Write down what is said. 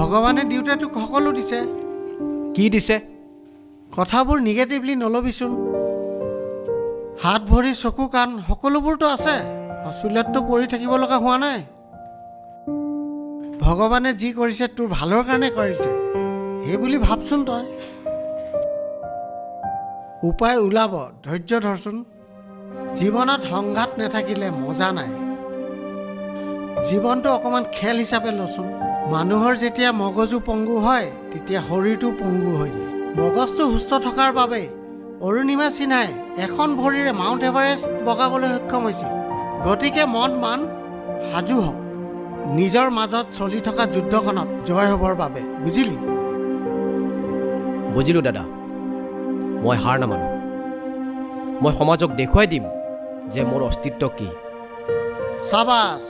ভগৱানে দিওঁতে তোক সকলো দিছে। কি দিছে? কথাবোৰ নিগেটিভলি নল'বিচোন। হাত ভৰি চকু কাণ সকলোবোৰতো আছে, হস্পিটেলততো পৰি থাকিব লগা হোৱা নাই। ভগৱানে যি কৰিছে তোৰ ভালৰ কাৰণে কৰিছে, সেই বুলি ভাবচোন তই। উপায় ওলাব, ধৈৰ্য ধৰচোন। জীৱনত সংঘাত নাথাকিলে মজা নাই। জীৱনটো অকণমান খেল হিচাপে লচোন। মানুহৰ যেতিয়া মগজু পংগু হয় তেতিয়া শৰীৰটো পংগু হৈ যায়। মগজটো সুস্থ থকাৰ বাবে অৰুণিমা সিনহাই এখন ভৰিৰে মাউণ্ট এভাৰেষ্ট বগাবলৈ সক্ষম হৈছিল। গতিকে মন মান সাজু হওক নিজৰ মাজত চলি থকা যুদ্ধখনত জয় হ'বৰ বাবে, বুজিলি? বুজিলোঁ দাদা, মই হাৰ নামানো। মই সমাজক দেখুৱাই দিম যে মোৰ অস্তিত্ব কি। চাবাছ।